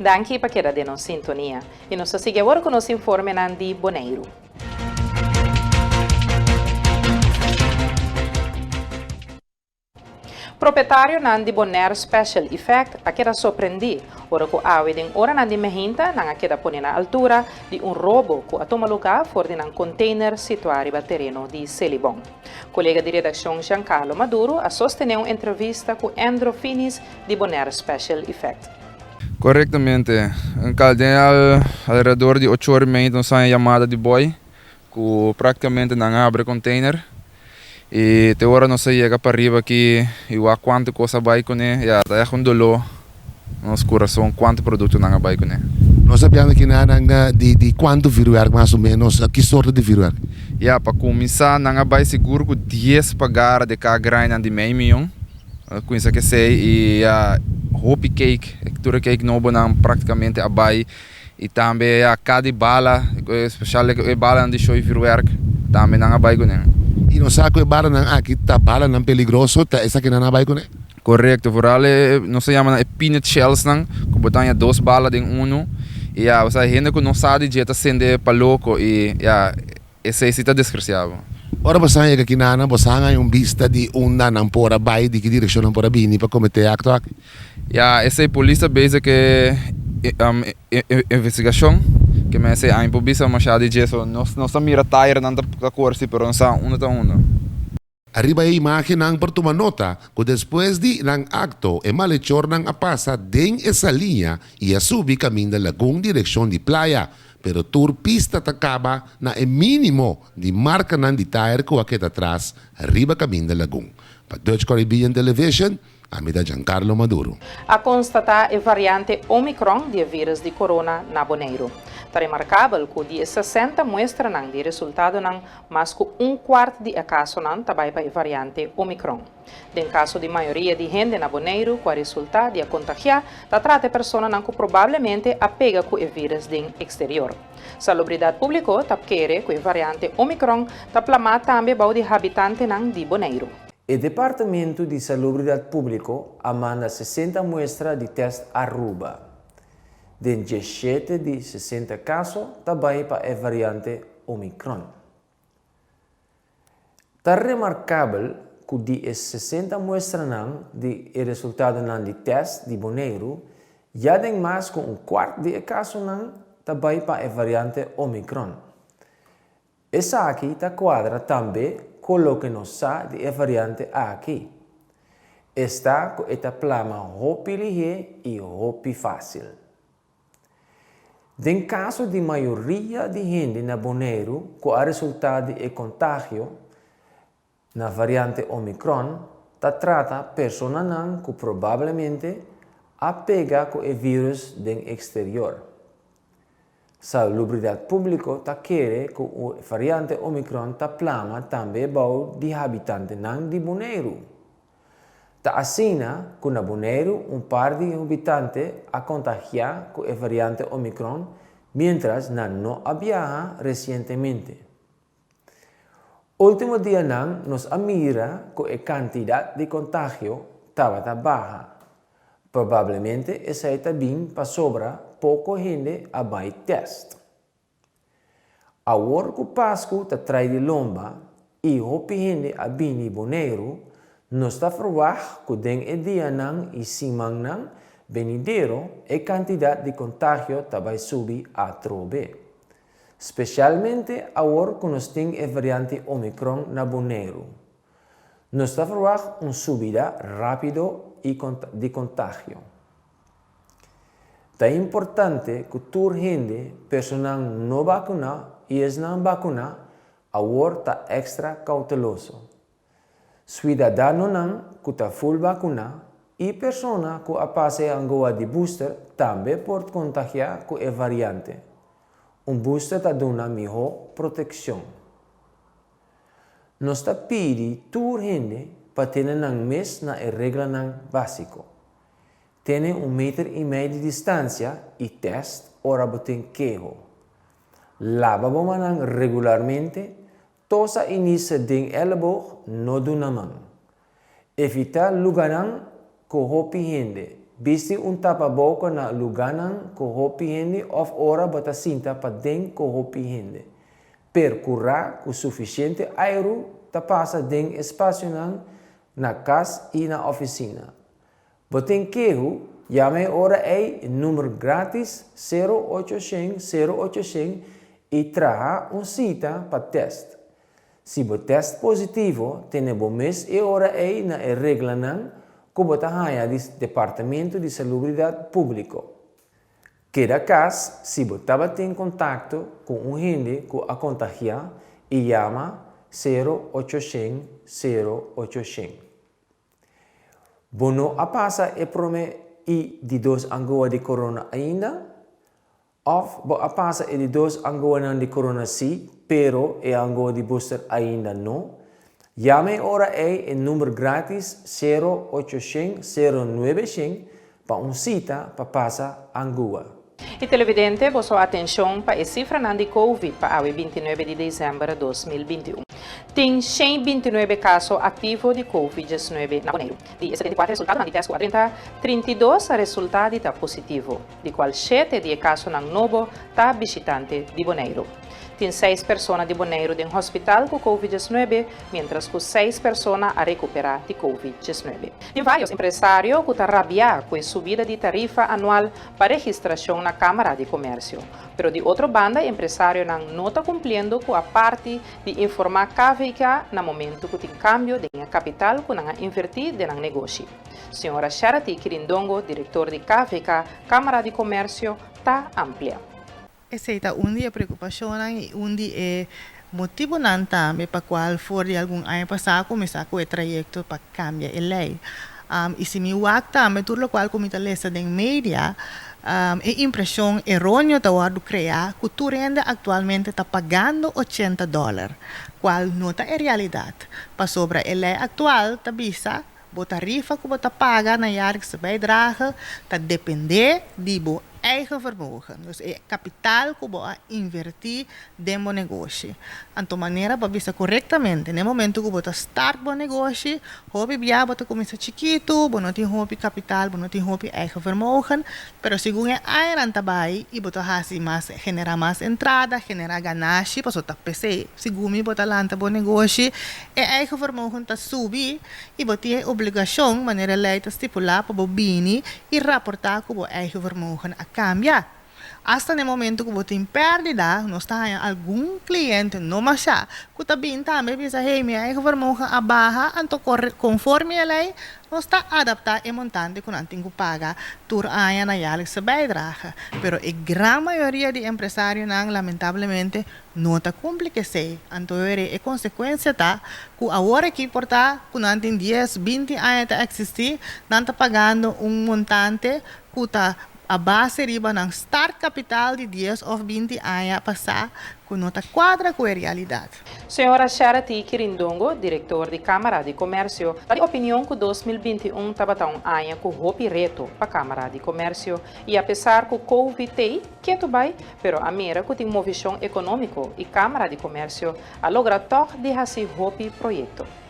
Danki pa keda den nos sintonia y nos ta sigui awor cu nos informenan di Boneiru. Propietarionan di Bonaire Special Effect a keda sorprendí ora ku awe den oranan di mehinta nan a keda pone na altura di un robo ku a tuma lugá for di nan container situá riba tereno di Selibon. Kolega di redakshon Giancarlo Maduro a sostené un entrevista ku Andrew Finis di Bonaire Special Effect. Korektamente. Den alrededor di ocho ora i mei nos haña yamada di boy Ku práktikamente nan a habri container i te ora nos a yega pariba aki i wak kuantu kos a bai kuné, ya ta ègt un doló na nos kurason kuantu produkto nan a bai kuné. Nos ta piando kina nan di di kuantu vuurwerk mas o ménos, ki sorto di vuurwerk? Ya, pa kuminsá nan a bai sigur ku dies pagara de ka grainan di mei mion, kuminsá ku esei i ya hopi cake, tur e cake nobonan práktikamente a bai. I tambe ya kada e bala, especial e balanan di show i vuurwerk, tambe nan a bai kuné. I nos sa ku e balanan aki ta balanan peligroso, ta esaki nan a bai kuné? Korekto, vooral e, nos ta yama nan e peanut shellsnan, ku bo ta haña dos bala den unu, i ya, osea hende ku no sa di dje ta sende pa loko i ya. Esei si ta desgraciá bo. Ora bo san yega kinanan, bo san haña un bista di unda nan por a bai, di ki direkshon nan por a bini pa kometé e akto aki? Ya, esei polis ta bezig ku e investigashon, ke men esei aña por bisa mashá di dje, so nos ta mira taiernan ta kore si, pero no sa unda ta unda. Ariba e imágennan por tuma nota ku despues di nan akto e malechornan a pasa den e saliña i a subi kaminda Lagun direkshon di playa, pero tur pista ta kaba na e mínimo di markanan di tayer ku a keda tras riba kaminda Lagun. Pa Dutch Caribbean Television, ami ta Giancarlo Maduro. A konstatá e variante Omicron di e vírus di corona na Boneiru. Ta remarkabel ku di e 60 muestranan di resultadonan Mas ku un kuart di e kasonan ta bai pa e variante Omicron. Den kaso di mayoria di hende na Boneiru ku a resultá di a kontagiá, ta trata e personanan ku probablemente a pega ku e vírus den eksterior. Salubridat Públiko ta kere ku e variante Omicron ta plamá tambe bou di habitantenan di Boneiru. E Departamento di Salubridat Públiko a manda 60 muestra di tèst Aruba. Den diesshete di 60 kaso ta bai pa e variante Omicron. Ta remarkabel ku di e 60 muestranan di e resultadonan di tèst di Boneiru, ya den mas ku un kuart di e kasonan ta bai pa e variante Omicron. Esaki ta kuadra tambe ku loke nos sa di e variante aki, esta ku e ta plama hopi lihé i hopi fásil. Den kaso di mayoria di hende na Boneiru ku a resultá di e kontagio na variante Omicron, ta trata personanan ku probablemente a pega ku e vírùs den eksterior. Salubridat Públiko ta kere ku e variante Omicron ta plama tambe bou di habitantenan di Boneiru. Ta asina ku na Boneiru un par di hubitante a kontagiá ku e variante Omicron miéntras nan no a biaha resientemente. Último dianan nos a mira ku e kantidat di kontagio tabata baha. Probablemente esei ta bin pasobra poko hende a bai tèst. Awor ku Pasku ta trai di lomba i hopi hende a bini Boneiru, nos ta ferwagt ku den e dianan i simannan benidero e kantidat di kontagio ta bai subi atrobe. Spesialmente awor ku nos tin e variante Omicron na Boneiru. Nos ta ferwagt un subida rápido di kontagio. Ta importante ku tur hende, personan no bakuná i esnan bakuná, awor ta èkstra kouteloso. Suidadanonan ku ta ful bakuná i persona ku a pasa e angoa di booster tambe por kontagiá ku e variante. Un booster ta duna mihó protekshon. Nos ta pidi tur hende pa tene nan mes na e reglanan básiko. Tene un meter i mei di distansia i tèst ora bo tin keho. Laba bo mannan regularmente, tosa i nisa den èleboog, no duna man. Evitá lugánan ku hopi hende. Bisti un tapaboka na lugánan ku hopi hende òf ora bo ta sinta paden ku hopi hende. Perkurá ku sufisiente airu ta pasa den espasionan na kas i na ofisina. Bo tin kehu? Yama e ora ei e number grátis sero ocho shen sero ocho shen i traha un sita pa tèst. Si bo tèst positivo, tene bo mes e ora ei na e reglanan ku bo ta haña di Departamento di Salubridat Públiko. Keda kas si bo tabatin kontakto ku un hende ku a kontagiá i yama sero ocho shen sero ocho shen. Bo no a pasa e promé i di dos angoa di korona ainda? Òf bo a pasa e di dos angoanan di korona sí, pero e angoa di booster ainda no? Yama e ora ei e number grátis sero ocho shen sero nuebe shen pa un sita pa pasa angua. I televidente, boso atencion pa e cifranan di Covid pa awe 29 di december 2021. Tin 129 caso activo di Covid 19 na Boneiru. Di e 74 resultadonan di test cu a drenta, 32 a resulta di ta positivo, di cual 7 di e casonan nobo ta bishitante di Boneiru. Tin 6 persona di Boneiru den hospital cu Covid 19, mientras cu 6 persona a recupera di Covid 19. Tin varios empresario cu ta rabia cu e subida di tarifa anual pa registracion na Camara di Comercio. Pero di otro banda empresarionan no ta cumpliendo cu a parti di informa KVK na momento cu tin cambio den e capital cu nan a inverti den nan negoshi. Señora Charity Kirindongo, director di KVK, Camara di Comercio, ta amplia. Esei ta un di e preokupashonnan i un di e motibunan tambe pa kual for di algun aña pasá a kuminsá ku e trayekto pa kambia e lei. I si mi wak tambe tur lokual ku mi ta lesa den media, e impreshon eróneo ta wòrdu kreá ku tur hende aktualmente ta pagando 80 dòler, kual no ta e realidat, pasobra e lei aktual ta bisa bo tarifa ku bo ta paga na jaarlijkse bijdrage ta dependé di bo eigen vermogen, dus e kapital ku bo a invertí den bo negoshi. Anto manera bo a bisa korektamente, na e momento ku bo ta start bo negoshi, hopi bia bo ta kuminsá chikitu, bo no tin hopi kapital, bo no tin hopi eigen vermogen, pero segun e añanan ta bai i bo ta hasi mas, generá mas entrada, generá ganashi, pasobra ta p'esei segun mi bo ta lanta bo negoshi, e eigen vermogen ta subi i bo tin e obligashon, manera e lei ta stipulá, pa bo bini i raportá ku bo eigen vermogen a kambia. Asta na e momento ku bo tin pèrdida, nos ta haña algun kliente, no mashá, ku ta bin tambe bisa, Hey, mi eigen vermogen a baha, anto konforme e lei, nos ta adaptá e montante ku nan tin ku paga tur aña na jaarlijkse bijdrage. Pero e gran mayoria di empresarionan, lamentablemente, No ta kumpli ku esei. Anto were e konsekuensia ta ku awor aki por ta ku nan tin 10, 20 aña ta eksistí, nan ta pagando un montante ku ta a base riba nan startkapital di 10 òf 20 aña pasá ku no ta kuadra ku e realidat. Señora Charity Kirindongo, direktor di Kámara di Komèrsio, ta di opinion ku 2021 tabata un aña ku hopi reto pa Kámara di Komèrsio i apesar ku Covid t'ei, ketu bai, pero a mira ku tin movishon ekonómiko i Kámara di Komèrsio a logra tòg di hasi hopi proyekto.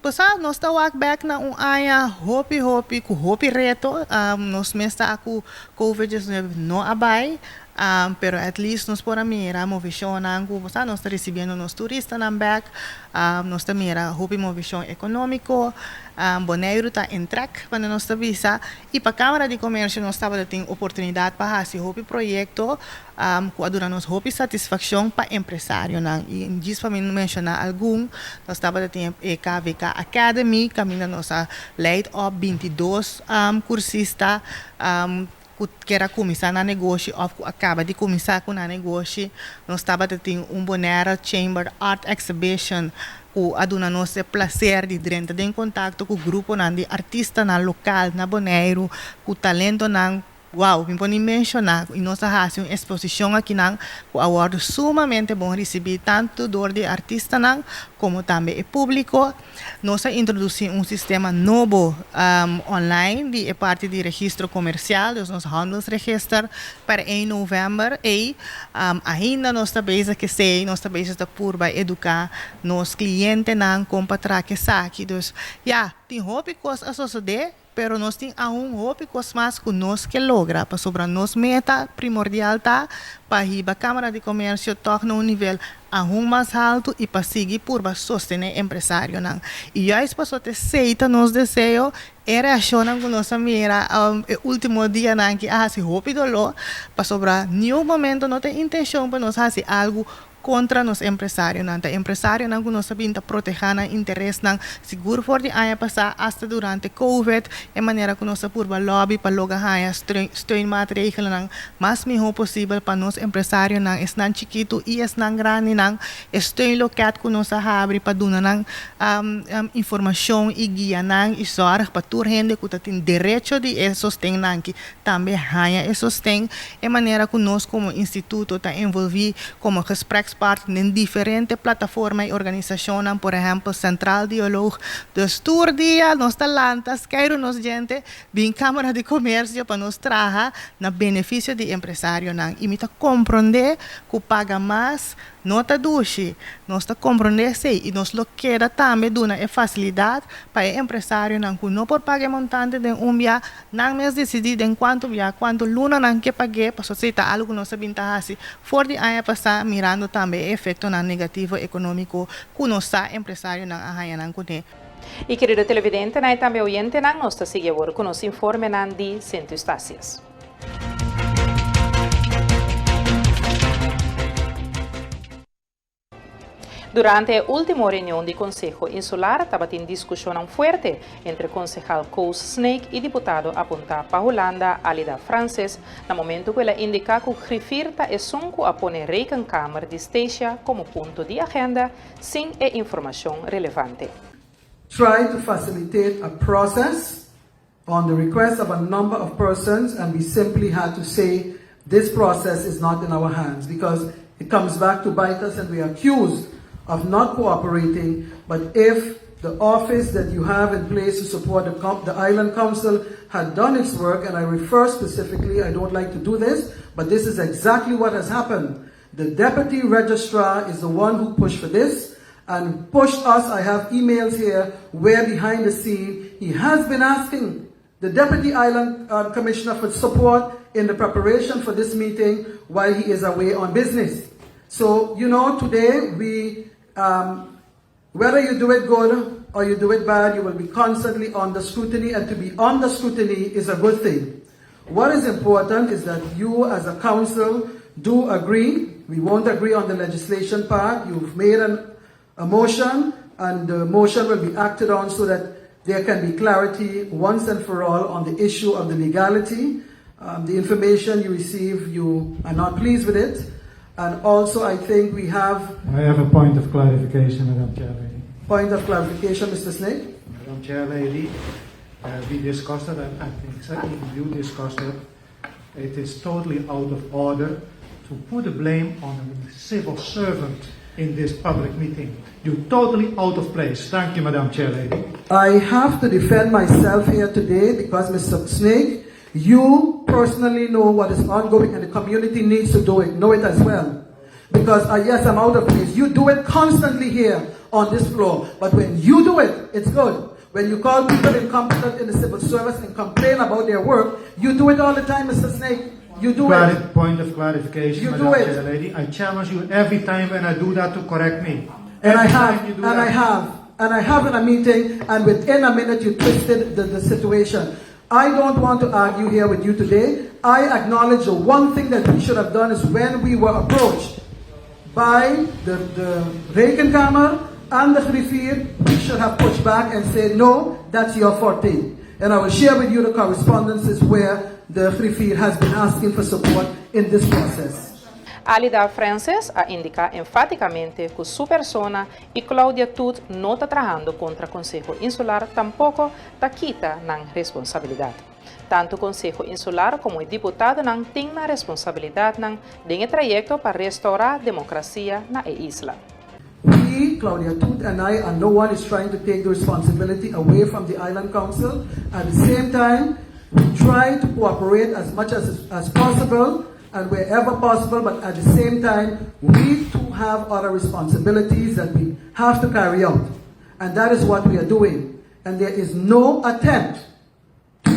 Bo sa, nos ta wak bèk na un aña hopi hopi ku hopi reto. Nos mes ta ku Covid 19 no a bai, pero at least nos por a mira movishonnan ku bo sa nos ta risibiendo nos turistanan bèk, nos ta mira hopi movishon ekonómiko. Boneiru ta in trek, manera nos ta bisa. I pa Kámara di Komersio nos tabata tin oportunidat pa hasi hopi proyekto ku a duna nos hopi satisfakshon pa empresarionan. I djis pa mi menshoná algun, nos tabata tin e KVK Academy kaminda nos a leid op 22 kursista ku kier a kuminsá nan negoshi òf ku a kaba di kuminsá ku nan negoshi. Nos tabata tin un Bonaire Chamber Art Exhibition ku a duna nos e plaser di drenta den kontakto ku gruponan di artistanan lokal na Boneiru ku talentonan wow, mi por ni menshoná i nos a hasi un eksposishon akinan ku a wòrdu sumamente bon risibí tantu dor di e artistanan komo tambe e públiko. Nos a introdusí un sistema nobo online di e parti di registro komersial, dus nos handelsregister, per 1 novèmber ei. Ainda nos ta bezig ku esei, nos ta bezig ta purba eduká nos klientenan kon pa traka esaki. Dus ya, tin hopi kos a sosodé. Pero nos tin aun hopi kos mas ku nos ke logra, pasobra nos meta primordial ta pa hiba Kámara di Komersio tòg na un nivel aun mas haltu i pa sigui purba sostené empresarionan. I juist pasobra esei ta nos deseo, e reakshonnan ku nos a mira e último dianan aki a hasi hopi doló, pasobra niun momento no ta e intenshon pa nos hasi algu kontra nos empresarionan. Ta empresarionan ku nos a bin ta protehá nan interesnan sigur for di aña pasá asta durante Covid, e manera ku nos a purba lòbi pa logra haña steunmaatregelennan mas mihó posibel pa nos empresarionan, esnan chikitu i esnan grandinan. E steunloket ku nos a habri pa duna nan informashon i guia nan i sòrg pa tur hende ku ta tin derecho di e sostennan aki Tambe haña e sosten e manera ku nos komo instituto ta envolví komo gesprekspartner den diferente plataforma i organisashonnan, por ehèmpel Centraal Dialoog. Dus tur dia nos ta lanta, skeiru nos djente, bin Kámara di Komersio pa nos traha na benefisio di empresarionan. I mi ta komprondé ku paga mas No ta dushi. Nos ta komprondé esei i nos lo keda tambe duna e fasilidat pa e empresarionan ku no por paga e montante den un bia, nan mes disidí den kuantu bia, kuantu luna nan ke pag'é, pasobra esei ta algu ku nos a bin ta hasi for di aña pasá mirando tambe e efektonan negativo ekonómiko ku nos sa empresarionan a haña nan kuné. I kerido televidentenan i tambe oyentenan, nos ta sigui awor ku nos informenan di Sint Eustatius. Durante e último reunion di Konseho Insular tabatin diskushonnan fuerte entre konsehal Koos Sneek i diputado apuntá pa Hulanda Alida Francis na momento ku el a indiká ku Griffier ta esun ku a pone Rekenkamer di Statia komo punto di agenda sin e informashon relevante. Try to facilitate a process on the request of a number of persons and we simply had to say this process is not in our hands because it comes back to bite us and we are accused of not cooperating but if the office that you have in place to support the, the island council had done its work and I refer specifically I don't like to do this but this is exactly what has happened the deputy registrar is the one who pushed for this and pushed us. I have emails here where behind the scene he has been asking the deputy island commissioner for support in the preparation for this meeting while he is away on business. So, you know, today we, whether you do it good or you do it bad, you will be constantly under scrutiny, and to be under scrutiny is a good thing. What is important is that you as a council do agree. We won't agree on the legislation part. You've made an, a motion, and the motion will be acted on so that there can be clarity once and for all on the issue of the legality. The information you receive, you are not pleased with it. And also, I think we have. I have a point of clarification, Madam Chairlady. Point of clarification, Mr. Snake. Madam Chairlady, we discussed it, and I think so, even you discussed it. It is totally out of order to put the blame on a civil servant in this public meeting. You're totally out of place. Thank you, Madam Chairlady. I have to defend myself here today because, Mr. Snake, you personally know what is ongoing and the community needs to do it, know it as well. Because, yes, I'm out of place. You do it constantly here on this floor. But when you do it, it's good. When you call people incompetent in the civil service and complain about their work, you do it all the time, Mr. Snake. You do it. Point of clarification, You Madam do it. Chairlady. I challenge you every time when I do that to correct me. And I Every have, time you do and that. I have, and I have in a meeting, and within a minute you twisted the situation. I don't want to argue here with you today. I acknowledge the one thing that we should have done is when we were approached by the Rekenkamer and the Griffier, we should have pushed back and said, no, that's your forte. And I will share with you the correspondences where the Griffier has been asking for support in this process. Alida Francis a indiká enfátikamente ku su persona i Claudia Toet no ta trahando kontra Konseho Insular tampoko ta kita nan responsabilidat. Tantu Konseho Insular komo e diputadonan tin nan responsabilidatnan den e trayekto pa restourá demokrasia na e isla. We, Claudia Toet and I, and no one is trying to take the responsibility away from the Island Council. At the same time, we try to cooperate as much as possible and wherever possible, but at the same time, we too have other responsibilities that we have to carry out. And that is what we are doing. And there is no attempt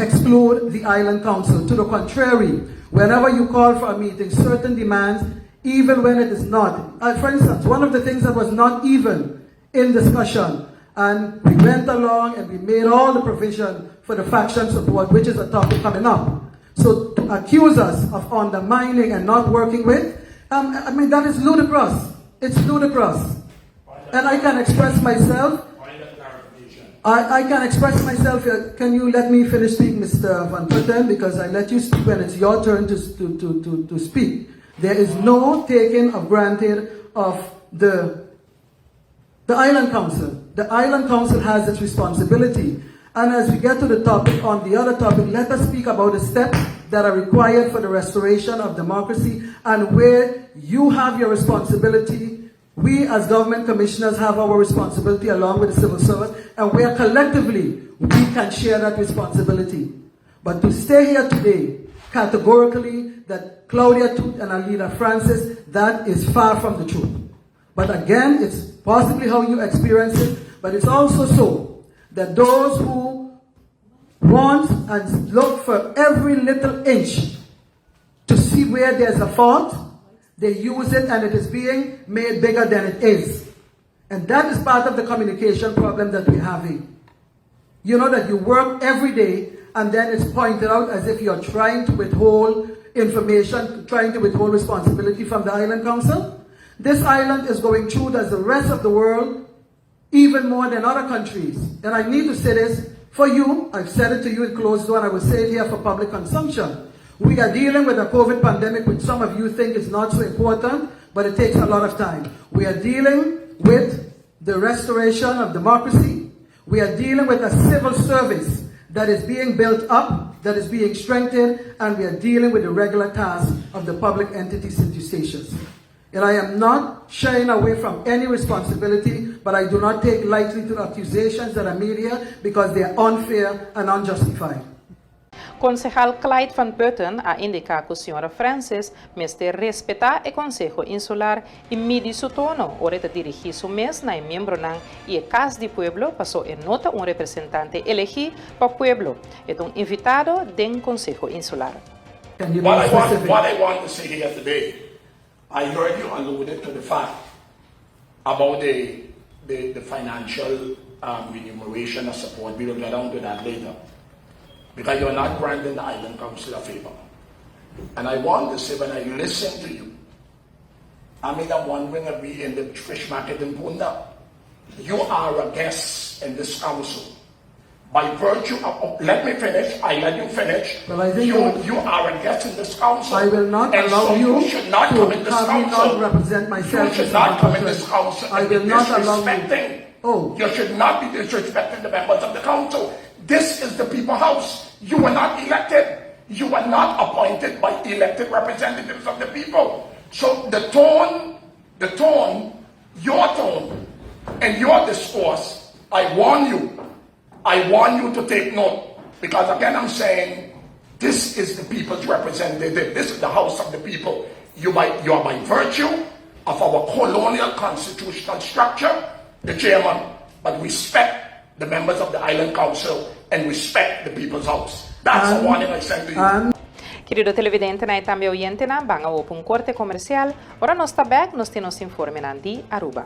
exclude the Island Council. To the contrary, whenever you call for a meeting, certain demands, even when it is not. For instance, one of the things that was not even in discussion, and we went along and we made all the provision for the faction support, which is a topic coming up. So to accuse us of undermining and not working with, I mean, that is ludicrous. It's ludicrous. And I can express myself. I can express myself. Can you let me finish speaking, Mr. Van Putten? Because I let you speak when it's your turn to speak. There is no taking of granted of the Island Council. The Island Council has its responsibility. And as we get to the topic, on the other topic, let us speak about the steps that are required for the restoration of democracy and where you have your responsibility. We as government commissioners have our responsibility along with the civil service, and where collectively we can share that responsibility. But to stay here today, categorically, that Claudia Toet and Alida Francis, that is far from the truth. But again, it's possibly how you experience it, but it's also so that those who want and look for every little inch to see where there's a fault, they use it and it is being made bigger than it is. And that is part of the communication problem that we're having. You know that you work every day and then it's pointed out as if you're trying to withhold information, trying to withhold responsibility from the island council. This island is going through as the rest of the world, even more than other countries. And I need to say this for you. I've said it to you in closed door and I will say it here for public consumption. We are dealing with a COVID pandemic, which some of you think is not so important, but it takes a lot of time. We are dealing with the restoration of democracy. We are dealing with a civil service that is being built up, that is being strengthened, and we are dealing with the regular tasks of the public entity Sint Eustatius. And I am not shying away from any responsibility, but I do not take lightly to the accusations that are made here because they are unfair and unjustified. Konsehal Clyde van Putten a indiká ku señora Francis mester respetá e Konseho Insular i midi su tono, ora ta dirigí su mes na miembronan i e Kas di Pueblo, paso e no ta un representante elegí pa pueblo. E ta un invitado di Konseho Insular. Can you be specific? What I want to say here today, I heard you alluded to the fact about the financial remuneration of support. We will get on to that later. Because you're not granting the Island Council a favor. And I want to say, when I listen to you, I mean, I'm wondering if we in the fish market in Punda. You are a guest in this council. By virtue of, oh, let me finish, I let you finish. Well, I think you, you- you are a guest in this council. I will not And allow so you you should not to come in this have me council. not represent myself, You should Mr. not come in Van this Putten. council I and be will not allow you. disrespecting. Oh. You should not be disrespecting the members of the council. This is the people house. You were not elected. You were not appointed by elected representatives of the people. So the tone, your tone, and your discourse, I warn you. I want you to take note. Because again, I'm saying this is the people's representative. This is the house of the people. You are by virtue of our colonial constitutional structure, the chairman, but respect the members of the island council and respect the people's house. That's the warning I send to you. Kerido televidentenan i tambe oyentenan, ban pa un korte komersial. Ora nos ta bèk, nos tin informenan di Aruba.